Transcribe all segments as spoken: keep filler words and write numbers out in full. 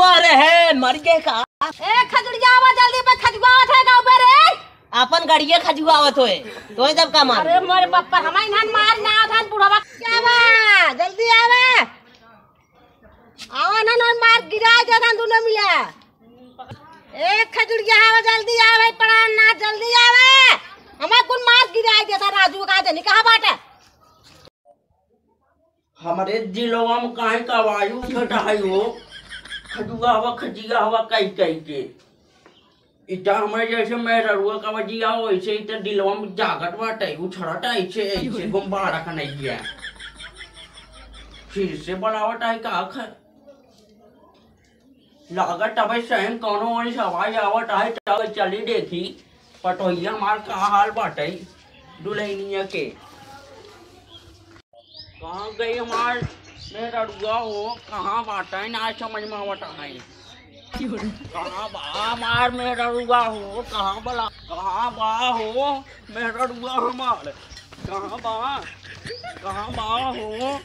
अरे है, मर गए का? ए, खजुड़िया आवा जल्दी, पे खजुआवत है गाँव पे रे। अपन गड़िया खजुआवत होए, तोहे जब का मार। अरे मोरे बप्पा, हमारे नान मार ना धन बुढ़वा। क्या बा? जल्दी आवा। आवा ना, ना मार गिरा दे धन दुनो मिला। ए, खजुड़िया आवा जल्दी आवा, भाई पड़ा ना, जल्दी आवा। हमार कुल मार गिरा दे था राजू का जनी, कहाँ बाटे? हमरे दिलवा में काहे का वायु उठत है हो? खजुआ हवा, खजिया हवा, कई कई के। इटा हमरे जैसे मेहररुआ का बजिया हो, वैसे इटा दिलवा में जागत बाटे, उछड़त है, ऐसे, ऐसे गुब्बारा का नहीं है। फिर से बनावत है का ख-, लागत अबे सहन कौनो ओरी से आवाज आवत है, तब चली देखी, पटोहिया हमार का हाल बाटे, दुल्हनिया के। कहाँ गई हमार मेहररुआ हो, कहाँ बाटे, ना समझ में आवत है। कहाँ बा हमार मेहररुआ हो, कहाँ बला, कहाँ बा हो मेहररुआ हमार, कहाँ बा, कहाँ बा हो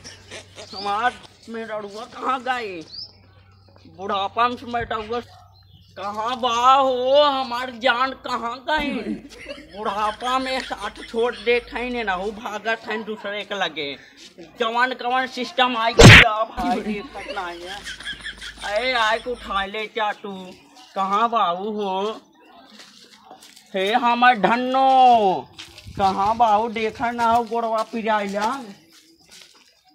हमार मेहररुआ कहाँ गई? बुढ़ापा में समेटा हुआ। कहाँ बा हो हमार जान, कहाँ गई? बुढ़ापा में साथ छोड़ देत है ने ना, वो भागत है दूसरे के लगे। जवान कवन सिस्टम आई गया भाई, देखत नहीं है। अरे आए के उठा ले क्या तू? कहाँ बाऊ हो? हे हमार धन्नो, कहाँ बाऊ? देखा ना हो गोड़वा पिराइला।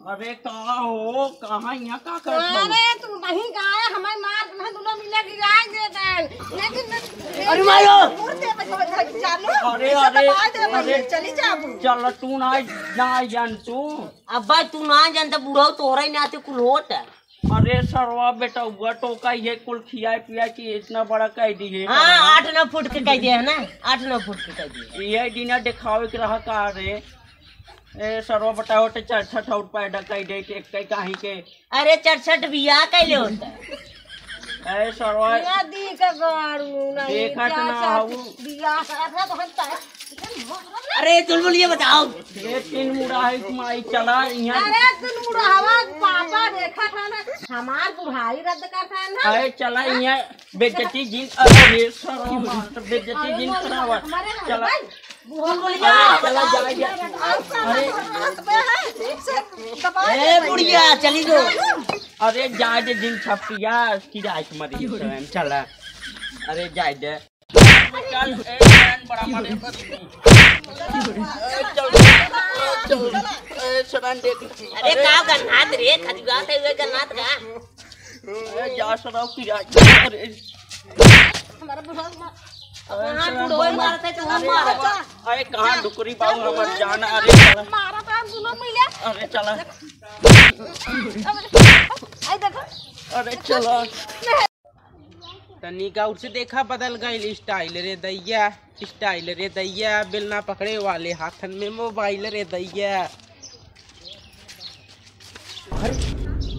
अरे का हो, कहाँ यहाँ का करत हो? अरे तू नहीं गाय, हमारे मार तुम्हें दोनों मिले गिराए दे देन। लेकिन मैं अरे मायो! मुड़ दे बस, बस, बस, चालू। अरे, ये सब अरे, दबाए दे, अरे। चली जाबू। चल तू ना, ना जान तू। अब्बा तू ना जान त बुढ़ऊ तोहरा ही नाते कुल होत है। अरे सरवा बेटा हुआ तो का ये कुल खिया पिया के इतना बड़ा कह दी है हाँ, सरवा। आठ नौ फुट के कह दिया है ना, आठ नौ फुट के कह दिया। ये दिना दिखावे के रहा का रे? ए, सरवा बताओ, तो चरछट और पैदा कई दे के, कई काहे के? अरे, चरछट बियाह कैले होता? ए, सरवा बियाह दी के गाड़ू नहीं, देखत क्या ना चाहती? हऊ। बियाह करत है तो हम तय-, अरे, चुलबुल, ये बताओ। ये तीन मुड़ा है, माई चला, यहाँ। अरे, तीन मुड़ा हवा, पापा देखत है ना, हमार बुढ़ाई रद्द करत है ना। अरे, चला, यहाँ बेइज्जती जिन, अरे, सरवा मार, तो बेइज्जती जिन करावा। चला। अरे, चला, जा, जा। अरे। ए, बुढ़िया, चली जो। अरे, जा दे, दिन छपिया, की रात मरी, चला। अरे, जा दे। चल, ए, बड़ा मरे। ए, चल, ए, चल, ए, सड़न देख। अरे, का गन्नाथ रे, खजुआ थे हुए गन्नाथ का? ए, जा सरवा की राज। अरे। हमारा बुढ़ा मा-, ए, वहाँ सरवा बुढ़वा बाबा। मारते तो हम अरे, मारते। बाबा। अरे, कहाँ डुकरी बाबू हमर जान? अरे, सरवा। मारा तो हम दोनों मिले। अरे, चला। अरे, आई देखो। अरे, चला। तनिका उठ से देखा, बदल गइल स्टाइल रे दैया, स्टाइल रे दैया, बेलना पकड़े वाले हाथन में मोबाइल रे दैया। अरे,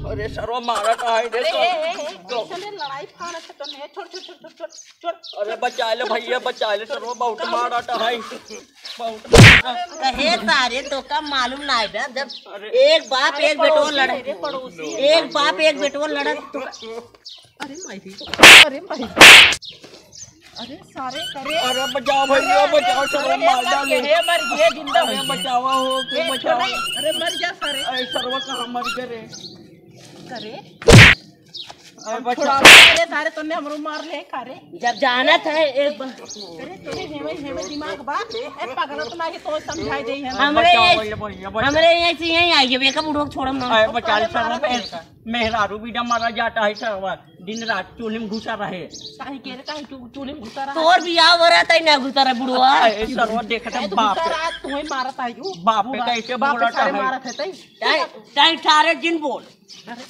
अरे सरवा मारा का है रे, अरे, ए, ए, ए, तो। कैसे रे लड़ाई फाड़ है तो नहीं, छोड़, छोड़, छोड़। अरे बचा ले भैया, बचा ले, सरवा बहुत मारा का है, बहुत मारा। कहे सारे तो का मालूम ना है, जब अरे, एक बाप अरे एक बेटो पड़ोसी लड़े, है रे, पड़ोसी। एक बाप एक बेटो लड़त तो अरे माई रे, अरे माई रे। अरे सारे करे। अरे बचाओ भैया, बचाओ, सरवा अरे मार मर डाले। गए, मर गए, जिंदा अरे हो गए। बचावा हो, तू ए, बचावा। छोड़ा, अरे मर जा सारे। अरे सरवा कहाँ मर गए रे? करे। अरे बचाओ। छोड़ा, अरे सारे तूने हमरो मार ले, का रे? जब जानत है एक बार। अरे तोरे हेवे, हेवे दिमाग बा। ए पगला तो ना ही तो समझाई दे है। हमरे बचाओ ये, भैया, भैया, बचाओ। हमरे यहाँ से यहीं आई है, बेका बुढ़ो छोड़म ना। अरे बचा ले अरे सरवा मारा में। बेटा। मेहरारू बिना मरा जाता है सरवा, दिन रात चूल्हे में घुसा रहे। काहे के रे, काहे चू-, चूल्हे में घुसा रहा? तोर बियाह हो रहा था ना घुसा रहा बुढ़वा। अरे सरवा देखत है अरे तो बाप घुसा पे। रहा, तुम्हें मारत है यू। बाप पे बुढ़वा, कैसे बाप पे बोलत सारे है? मारत है तई। तै, तै ठारे जिन बोल। अरे।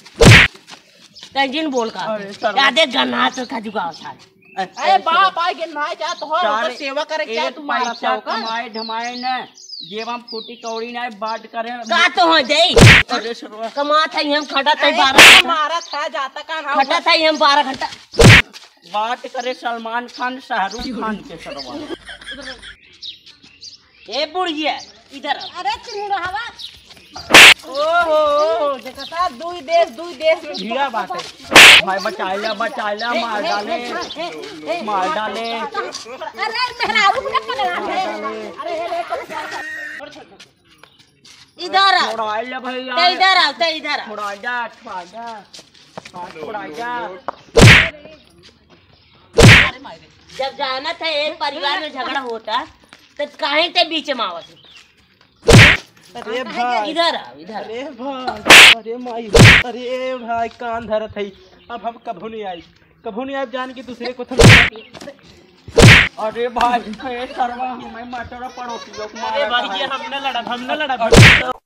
तै जिन बोल का। अरे सरवा। यादे गन्ना तो खजुआ था। अरे बाप, आगे ना जा तो हो, सारे ओकर सेवा करे क्या एक तू मारा पैसा था ओकर? कमाए धमाए न, जेब में फूटी कौड़ी ना, बात करे। का तो हो जाई? अरे सरवा। कमात है हम, खटा तई अरे बारह घंटा। मारा था, जाता का ना खटा हुआ? था हम बारह घंटा। बात करे सलमान खान, शाहरुख खान के सरवा। ए बुढ़िया, इधर आ। अरे चिंगड़ा हवा। ओहो, देखता, दुई देश, दुई देश में भिड़ा बाटे। भाई, बचाइला, बचाइला, मार डाले, मार डाले। अरे, मेहरारू को पकड़ा है। अरे, हे, हे, इधर आओ। छोड़ाइला भैया। ते इधर आओ, ते इधर आओ। छोड़ा जा, छोड़ा जा। हाँ, छोड़ा जा। जब जानत है एक परिवार में झगड़ा होता, तो काहे ते बीच में आवत है? अरे भाई। इधर आओ, इधर। अरे भाई, अरे माई, अरे भाई, कान धरत है। अब हम कभू नहीं आई, कभू नहीं आई, जान के दूसरे को थम। अरे भाई, ए सरवा, मैं मास्टर पड़ोसी लोग अरे मारत भाई, है। ये हम न लड़ब, हम न लड़ब।